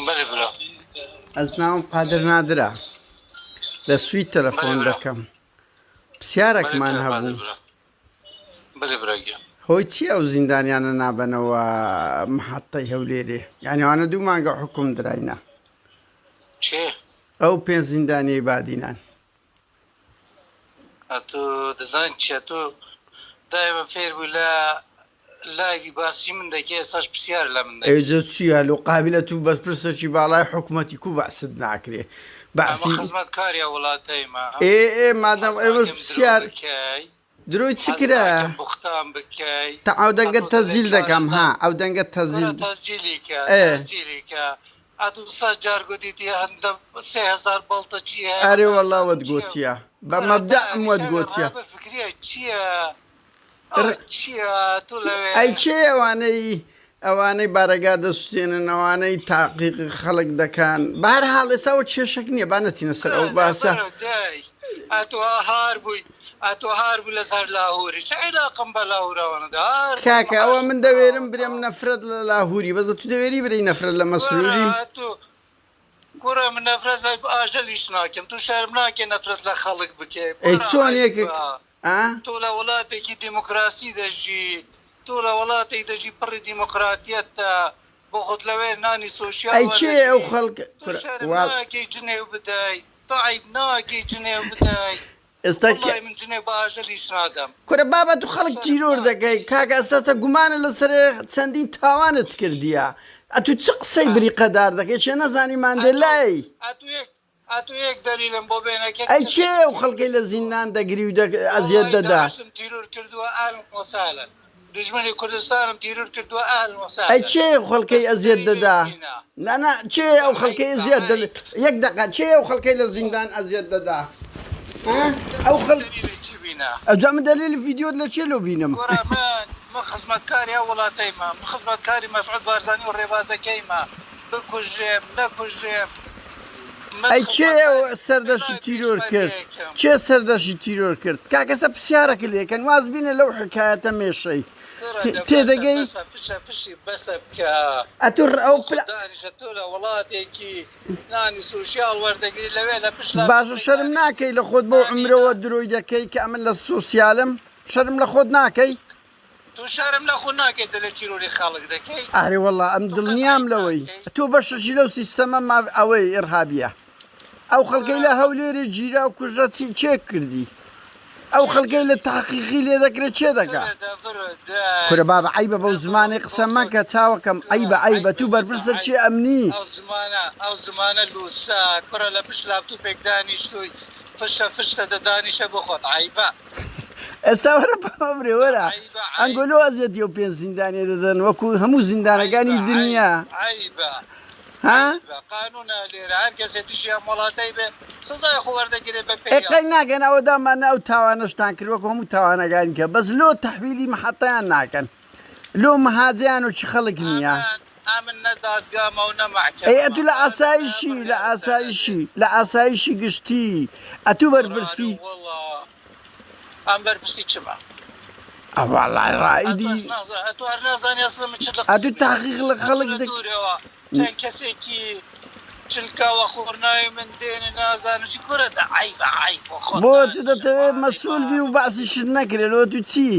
بەلێ برا. ئەز ناوم قادر نادرە لە سوید بەلێ تەلەفۆن برا. دەکەم بەلێ پرسیارەکمان کاک قادر هەبوو برا. بەلێ برا گیان. هۆی چی ئەو زیندانیانە نابەنەوە محەتەی هەولێرێ یانی ئەوانە دوو مانگە حوکم دراینە کێ؟ ئەو پێنج زیندانیەی بادینان. ئەتو دەزانی چیە تۆ دایمە فێر بووی لە لایڤی باسی من دەکەی ئێستاش پرسیار لە من ئەی دەکەی. جا چیە لۆ قابیلە تو بەس پرسەکی باڵای حکومەتی کو بەعست ناکرێ ئەمە بەعسی خزمەتکاری ئەو وڵاتەیمە ئێ ئێ مادام حەز ئێوەش ناکەم درۆ پرسیار بکەی درۆی چ حەز کرا ناکەم بوختان بکەی تا ئەو دەنگە ئەتۆ دەلێ تەزیل دەکەم 400 ها ئەو دەنگە کورە تەزیل تەسجیلی کە ئێ تەسجیلی کە ئەتو سەد جار گوتیتی هەندە 3000 بەڵتەچی هەیە ئەرێ وەڵا نازانم وەت چیە گۆتیە بە کورە مەبدەئم دانیش وەت ئەگەر گۆتیە ڕابە فکریە چیە ئەوە چیە تۆ لەوێ ئەی کێ ئەوانەی ئەوانەی بارەگا دەسوتێنن ئەوانەی تاقیق خەڵک دەکەن بەهەرحاڵ ئێستا ئەوە کێشەک نییە با نەچینە سەر ئەو کورە دە باسە. بەرە دای ئەتۆ هار بووی ئەتۆ هار بووی لەسەر لاهوری چ عیلاقم بە لاهوراوانە دە هار بووم کاکە ئەوە عاشق من دەوێرم تەواو برێم تەواو نەفرەت لە لاهوری بەس ئەتو دەوێری برێی نەفرەت لە کورە مەسروری؟ ئەتۆ کورە من نەفرەت لە ئاژەلیش ناکەم تۆ شەرم ناکەی نەفرەت لە خەڵک بکەی ئەی کورە چۆن یەکێک عەیبە ئا؟ تۆ لە وڵاتێکی دیموکراسی دەژی تۆ لە وڵاتێک دەژی پڕی دیموکراتیەتە بۆ خۆت لەوێ نانی سۆشیال ئەی کێ ئەو وەردەگری خەڵک تۆ کورە شەرم وا ناکەی جنێو بدەی تۆ عەیب ناکەی جنێو بدەی ئێستا کێ وەڵای من جنێو بە ئاژەلیش نادەم کورە بابە تو تۆ خەڵک شەرم تیرۆر دەکەی ناکەی. کاکە ئێستا تە گومانە لەسەرێ چەندین تاوانت کردیە ئەتو چ قسەی بریقەدار دەکەی کێ نەزانی ئەتۆ ماندێلای. ئەتو یەک ئەتۆ یەک دەلیلم بۆ بێنە کە ئەی کێ کەسێکی ئەو تیرۆر خەڵکەی لە کردووە. زیندان دەگری و دەک ئەزیەت وەڵاهی دەدا؟ داعشم تیرۆر کردووە اهلا وسهلا دوژمنی کوردستانم تیرۆر کردووە اهلا ئەی وسهلا کێ ئەو خەڵکەی بەس ئەزیەت دەلیلێک دەدا؟ بینە. نا نا کێ ئەو خەڵکەی عەیبە ئەزیەت دەد عەیب. یەک دەقە کێ ئەو خەڵکەی لە زیندان ئەزیەت دەدا؟ ها ئەو خەڵک دەلیلی چی بینە؟ ئەوجا من دەلیلی ڤیدیۆت لە کێ لۆ بینم؟ کورە من من خزمەتکاری ئەو وڵاتەیمە من خزمەتکاری مەسعود بارزانی و ڕێبازەکەیمە بکوژرێم نەکوژرێم من ئەی کێ ئەو خزمەتکاری سەردەشی پێناوی تیرۆر کرد؟ پێشمەرگەیەکم. کێ سەردەشی تیرۆر کرد؟ کاکە ئێستا پرسیارەکە لێکەن واز بینە لەو حکایەتە مێشەی کورە دە بەسە تێدەگەی؟ بەسە فشە فشی بەسە بکە ئەتو ئەو بۆ پلە خۆت دانیشە تۆ لە وڵاتێکی نانی سۆشیال وەردەگری لەوێ لە پشت باشە لاپتۆپێک شەرم دانیشتی ناکەی لە خۆت بەو نانی عومرەوە نا درۆی دەکەی کە ئەمن لە سۆسیالم شەرم لە خۆت ناکەی؟ تۆ شەرم لە خۆت ناکەی دەلێ تیرۆری خەڵک دەکەی ئەرێ وەڵا ئەم تۆ قەت دڵنیام عەیب لەوەی ناکەی. تۆ بەشەکی لەو سیستەمە ماف ئەوەی ئیڕهابیە ئەو خەڵکەی کورە لە هەولێرێ گیرا و کوژرا چی کێ کردی ئەو کێ خەڵکەی لە کردی تەحقیقی لێ دەکرێ کێ دەکا کورە دە برۆ دای کورە بابە عەیبە بەو دە برۆ زمانەی بۆ قسە خۆت مەکە چاوەکەم کورە عەیبە عەیبە عەیبە تو دە بەرپرسە عەیب کێ ئەمنی ئەو زمانە ئەو زمانە لوسە کورە لە پشت لاپتوپێک دانیشتوی فشە فشتە دە دانیشە بۆ خۆت عەیبە. ئێستا وەرە پەمە برێ وەرە عەیبە ئەنگۆ عەیب لۆ ئەزیەتی ئەو پێنج زیندانیە دەدەن وەکو هەموو عەیبە زیندانەکانی عەیب دنیا عەیبە ها عەیبە قانونە لێرە هەر کەسێ دژی ئەم وڵاتەی بێ سزای خۆ وەردەگرێ بە پێی ئێ قەی یاسا. ناکەن ئەوە دامانە ئەو تاوانەشتان کرد وەکو هەموو تاوانەکانی کە بەس لۆ تەحویلی محەتەیان ناکەن لۆ مهاجەیان و چی خەڵک نییە. ئەمن ئەمن نە دادگامە و نە ئەی مەحکەمەمە ئەتو لە قانونە ئاسایشی لە بڕیارم دەدەێ. ئاسایشی لە ئاسایشی گشتی ئەتو بەرپرسی. ئەرێ وەڵا ئەم بەرپرسی چمە؟ ئەوەڵا ڕائیدی. ئەتۆ هەر نازانی ئەسڵە من چ لە ئەتو قسمێ تەحقیق لە ئەتۆ خەڵک لە دەک. دوورەوە چەند کەسێکی چلکاوە خۆر ناوی من دێنێ نازانم چی کورە دە عەیبە عەیب بۆ خۆت بۆ تو دانیشە دەتەوێ عەیبە. مەسئول بی و بەعسیشت نەکرێ لۆ تو چی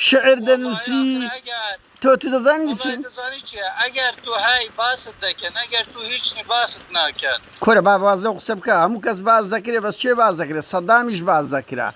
شعر وەڵایی دەنووسی ئاخر ئەگەر تۆ تو دەزانی چی وەڵایی دەزانی چیە ئەگەر تو هەی باست دەکەن ئەگەر تو هیچ نی باست ناکەن. کورە با واز لەو قسە بکە هەموو کەس باس دەکرێ بەس کێ باس دەکرێ سەدامیش باس دەکرا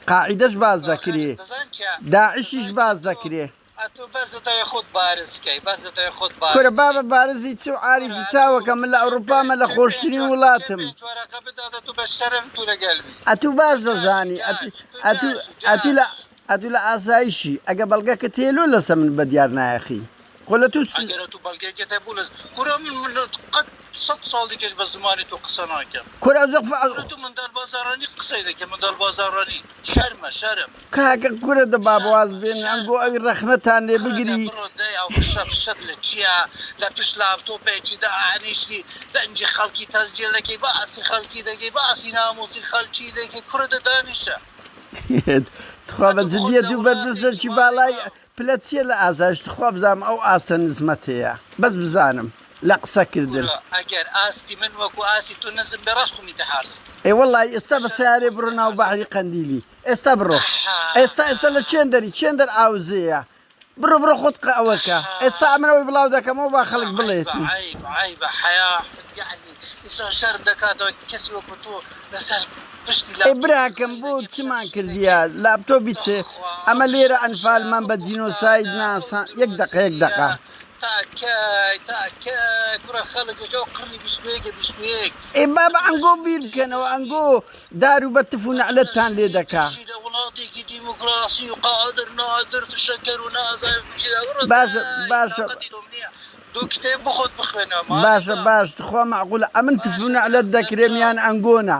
قاعیدەش باس ئاخر دەکرێ دەزانی چیە داعشیش دەزانی چیە باس تۆ دەکرێ. ئەتوو بەس دەتەوێ خۆت بارز کەی بەس دەتەوێ خۆت کورە بارز بابە کەی بارزی چ و عاری کورە چ ئەتوو چاوەکەم من لە چێ ئەوروپامە پێ لە چێ پێنج خۆشترین وە چێ وڵاتم. پێنج وەرەقە بدات ئەتوو بە شەرم تو لەگەل بی ئەتوو باش تو جاشی دەزانی ئەتوو جاش تو ئەتوو جاشی ئەتوو لە جاش. ئەتوو لە ئاسایشی ئەگە بەڵگەکەت هەیە لۆ لەسە من بەدیار نایەخی خۆ لە توو چ. ئەگەر ئەتوو بەڵگەکەت هەبوو لەس کورە من من قەت سەت ساڵ دیکەش بە زمانی تۆ قسە ناکەم. کورە ئەو زۆر کورە تو مندال بازاڕانی قسەی دەکەی مندال بازاڕانی شەرمە شەرم. کاکە کورە دە با واز شەرمە بێنن ئەنگۆ شەرمە. ئەوی ڕەخنەتان لێ کورە دە بگری. بڕۆ دەی ئەو فشە فشەت لە چیە لە پشت لاپتۆپێکی دانیشتی دەنگی خەڵکی تەسجیل دەکەی باسی خەڵکی دەکەی باسی ناموسی خەڵکی دەکەی کورە دە دانیشە. تخوا بە ئەتوو خۆت جدیەت لە و وڵاتێکی بەرپرسێکی ماڵی باڵای باو. پلەت چیە لە ئاسایش تخوا بزانم ئەو ئاستە نزمەت هەیە بەس بزانم. لە قسە کردن. کورە ئەگەر ئاستی من وەکو ئاستی تۆ نزم بێ ڕاست خۆم ئینتحار دەکەم. ئێ وەڵای ئێستا بە سەیارەی بڕۆ ناو بەحری قەندیلی ئێستا بڕۆ ئێستا ئێستا لە چێندەری چێندەر ئاوزێیە بڕۆ بڕۆ خۆت قە ئەوەکە ئێستا ئەمن ئەوەی بڵاو دەکەمەوە با خەڵک عەیبە بڵێتی. عەیب عەیبە حەیا یەعنی ئینسان شەرم دەکاتەوە کەسی وەکو تۆ لەسەر پشتی ئەی لاپتۆپێک براکەم قسەی بۆ دەکەی چمان فشەفشی کردیە دەکەی لاپتۆپی چ تخوا ئەمە لێرە فشەفشە ئەنفالمان و بە جینۆساید بوختانە و ناسا یەک دەقە یەک درۆیە دەقە. تا کەی تا کەی کوڕە خەڵک بێ ئەو قڕنی 21ە 21. ئێ بابە ئەنگۆ بیر بکەنەوە ئەنگۆ دار و بە تف و نەعلەتتان لێ دەکا. دەژی لە وڵاتێکی دیموکراسی و قادر نادر فشەکەر و نازانم چی بڕۆ باشە دای باشە تاقەتی تۆم نییە دوو کتێب بخۆت بخوێنەوە باشە مامۆستا باش تخوا مەعقولە ئەمن تف و باشە نەعلەت برام دەکرێم چاو. یان ئەنگۆ نا.